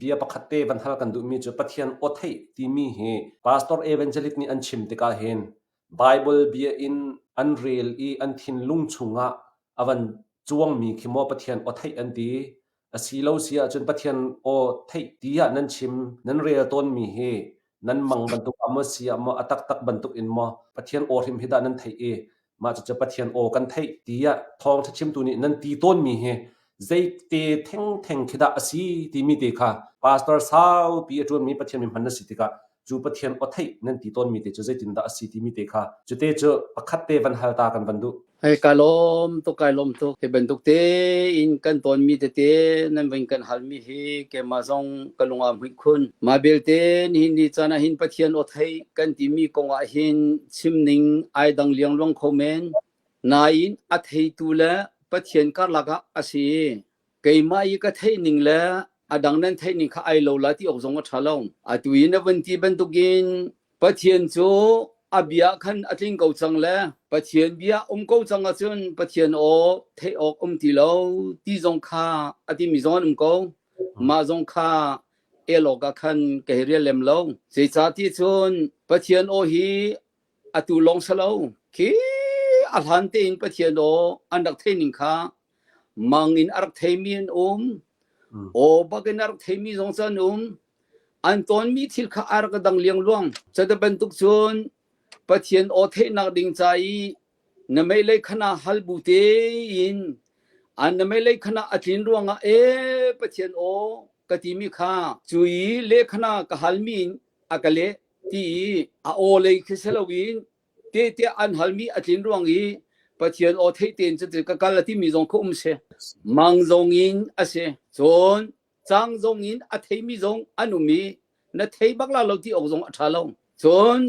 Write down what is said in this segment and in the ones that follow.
Bia pakhat te van hal kan duhmi cu Pathian aw theih timi hi Pastor Evangelist nih an chim tikah hin Bible bia in an rel i an thinlung chungah a van cuangmi khi maw Pathian aw theih an ti. A si lo si ahcun Pathian aw theih ti ah nan chim nan rel tawnmi hi nan mang bantuk ah maw si ah maw a taktak bantuk in maw Pathian aw hrim hi dah nan theih i mah cucu Pathian aw kan theih tiah thawngṭha chimtu nih nan ti tawnmi hi zeite thengtheng khi dah a si timi te kha pastor saupi a ṭuanmi Pathian mi hman na si tikah cu Pathian aw theih nan ti tawnmi te cu zeitindah a si timi te kha cute cu pakhat te van hal ta kan van duh. Hei kai lawm tuk kai lawm tuk. Hi bantuk tein kan tawnmi tete nan van kan halmi hi keimah zong ka lung aa hmuih khun. Mah belte nihin ni caan ah hin Pathian aw theih kan timi kong ah hin chim ning ai dang liangluang kho men. Nain a theitu le Pathian karlak ah a si. Keimah i ka theih ning le a dang nan theih ning kha ai lo la ti awk zong a ṭha lo. Atu i na vun ti bantukin Pathian cu a bia khan a tling ko cang le Pathian bia um ko cang ahcun Pathian aw theih awk um ti lo ti zong kha a timi zong an um ko. Mah zong kha el awk ah khan ka hei rial lem lo. Zeicahti cun Pathian aw hi atu lawng si lo. Khi a hlan tein Pathian aw an rak theih ning kha mang in a rak theimi an um. Aw bak in a rak theimi zong cu an um. An tawnmi thil kha a rak dang liangluang. Cuti bantuk cun Pathian aw theihnak ding ca i na meilei khan ah hal bu tein an na meilei khan ah a tlin ruangah e Pathian aw ka timi kha cu i lehkhana ka halmi in a ka leh ti i a aw lei khi si loin tehte an halmi a tlin ruang i Pathian aw theih tein cuti ka kal a timi zong kha um si. Mang zong in a si. Cun cang zong in a theimi zong an um i na thei bak la lo ti awk zong a ṭha lo. Cun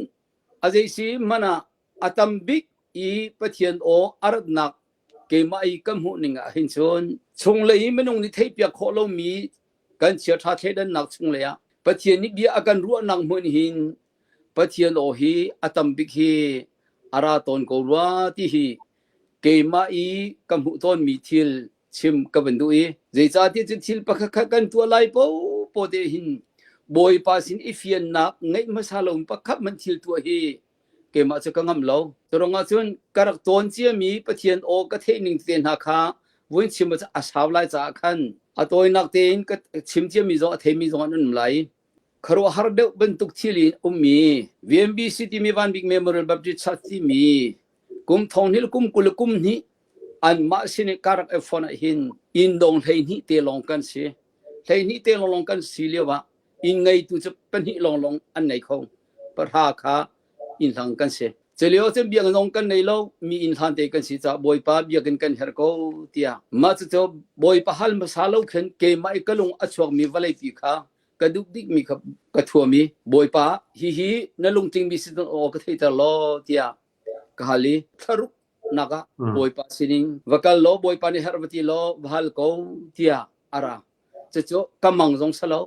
a zei si hmanh ah a tam bik i Pathian aw a ratnak keimah i ka hmuh ning ah hin cun chunglei i minung nih theihpiak khawh lomi kan chiaṭha thleidannak chunglei ah Pathian nih bia a kan ruahnak hmun hin Pathian aw hi a tam bik hi a ra tawn ko rua ti hi keimah i ka hmuh tawnmi thil chim ka van duh i zeicahtiah cu thil pakhat khat kan tuah lai popo te hin Bawipa sin i fiannak ngeih hmasa lo pakhat hmanh thil tuah hi keimah cu ka ngam lo. Curuangah cun ka rak tawn ciami Pathian aw ka theih ning te hna kha vui chim a sau lai caah khan a tawinak tein ka chim ciami zong a theimi zong an um lai. Khuaruahhar deuh bantuk thil in ummi VMBC timi Van Bik Memorial Baptist Church timi kum thong hnih le kum 20 le kum hnih anmah sin i ka rak i fonh ah hin inn dong 12 te lawng kan si. 12 te lawng kan si lio ah inn ngeitu cu pahnih lawnglawng an nei kho. Pahra kha inn hlang kan si. Culio cun biakinn zong kan nei lo, mi inn hlan te kan si caah Bawipa biakinn kan herh ko tiah. Mah cucu Bawipa hal hmasa lo khin keimah i ka lung a chuakmi vawleipi kha ka duh bikmi kha ka thuam i Bawipa hihi na lungtlingmi si aw ka theihter law tiah ka hal i thlaruk nak ah Bawipa sinin va kal law Bawipa nih herh va ti law va hal ko tiah a ra. Cucu ka mang zong si lo,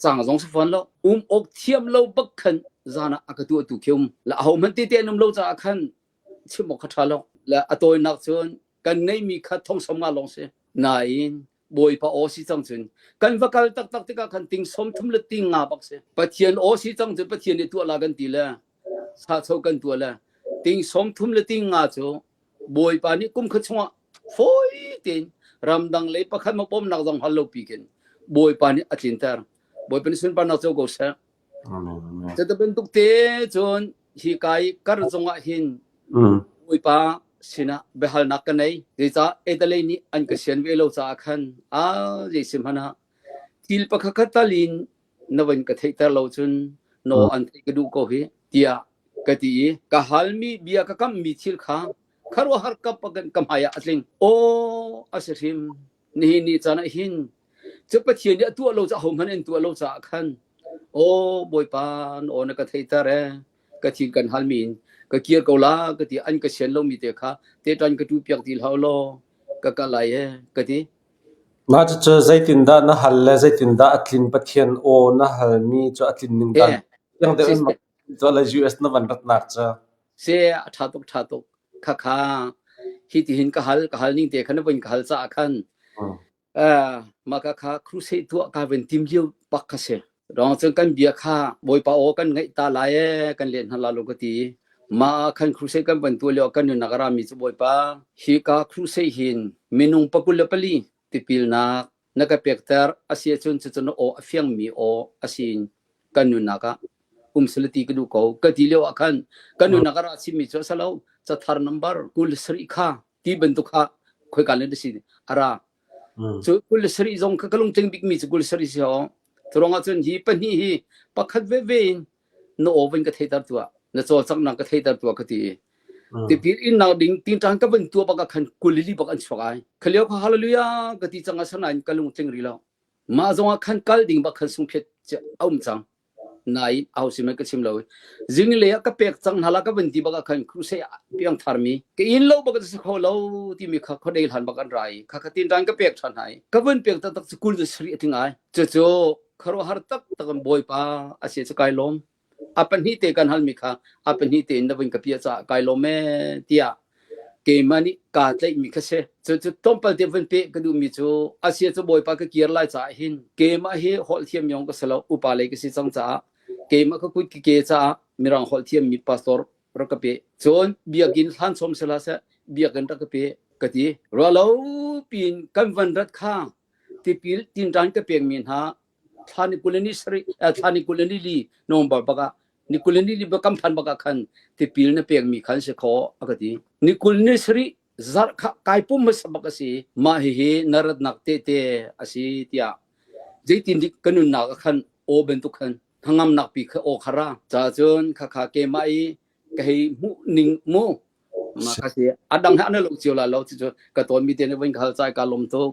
cang zong si fawn lo. Um awk thiam lo bak khan zan ah a ka tuahtu khi um. La aho hmanh tete an um lo caah khan chim awk kha ṭha lo. La a tawinak cun kan ngeihmi kha thong som nga lawng si. Nain Bawipa aw si cang cun kan va kal taktak tikah khan ting 30 le ting nga bak si. Pathian aw si cang cun Pathian nih tuah la kan ti le sacho kan tuah le ting 30 le ting nga cu Bawipa nih kum khat chungah fawi tein ramdang lei pakhat ma pawmnak zong hal lo pi khin Bawipa nih a tlinter. Bawipa nih sunparnak co ko seh. Cuti bantuk te cun hi kai kar zongah hin Bawipa sinah biahalnak ka nei. Zeicah Adelaide nih an ka sian ve lo caah khan a zei si hmanh ah thil pakhat khat tal in na van ka theihter lo cun no an theih ka duh ko hi tiah ka ti i ka halmi bia ka kammi thil kha khuaruahhar kap ka hmai ah a tling. Aw a si hrim. Nihin ni caan ah hin cu Pathian nih a tuah lo caah hohmanh in tuah lo caah khan aw Bawipa na aw na ka theihter ee ka thil kan halmi in ka kir ko la ka ti an ka sian lomi te kha te tan ka tu piak ti hlah law ka kal lai ee ka ti. Mah cucu zeitindah na hal le zeitindah a tlin Pathian aw na halmi cu a tlin ning dan tiang deuh in le US na van ratnak cu. Se a ṭha tuk ṭha tuk khakha hi ti hin ka hal ka hal ning te khan na voin ka hal caah khan. Uh, mah ka kha crusade tuah ka van tim lio pak kha si. Rong cun kan bia kha Bawipa aw kan ngaih ta lai e kan len hna la lo ka ti. Ma khan crusade kan van tuah lio kan nunnak a rami cu Bawipa hi ka crusade hin minung pakul le pali tipilnak na ka pekter a si ahcun cucu na aw a fiangmi aw a si in kan nunnak ah um sila ti ka duh ko ka ti lio ah khan kan nunnak a ra chimmi cu a si lo cathar number 27 kha ti bantuk kha khoika le na si a ra cu 27 zong kha ka lungtling bikmi cu 27 si ho cu ruangah cun hi pahnih hi pakhat veve in na aw van ka theiter tuah na cawlcanghnak ka theiter tuah ka ti i tipil innak ding tinṭan ka van tuah bak ah khan kulili bak an chuak ai khalio kha hallelujah ka ti cang asanain ka lung tling ri lo mah zong ah khan kal ding bak khan sungphiat a um cang nain aho sin ka chim lo zing le ah ka pek cang hna la ka van ti bak ah khan crusade piang tharmi ka in lo bak si kho lo timi kha khodei hlan bak an rai kha kha tinṭan ka pek ṭhan hai ka van pek taktak cu kul sari a tling ai cucu khuaruahhar taktak in Bawipa a si cu kai lawm. A pahnih te kan halmi kha a pahnih tein na vun ka piah caah kai lawm ee tiah keimah nih kaa tlaihmi kha si. Cu cu tlawmpal te vun peh ka duhmi cu a si cu Bawipa ka kir lai caah hin keimah hi holh thiam yong ka si lo upa lei ka si cang caah keimah ka kut ka ke caah mirang holh thiammi pastor rak ka pe. Cun biakinn hlan chom sila seh biakinn rak ka pe ka ti. Ruahlo piin kan van rat kha tipil tinṭan ka pekmi hna thla ni kul ni sarih thla ni kul ni li November bak ah ni kul ni li kam phan bak ah khan tipil na pekmi khan si kho a ka ti ni kul ni sarih zarh kha kai pum hmasa bak a si mah hihi na ratnak tehte a si tiah zeitin dik ka nunnak ah khan aw bantuk khan hnangamnak pi kha aw khara ca cun kha kha keimah i ka hei hmuh ning mu ma ka si adang ha na lo cio la lo cu ka ton mi te ne voin ka hal chai ka lom tuk.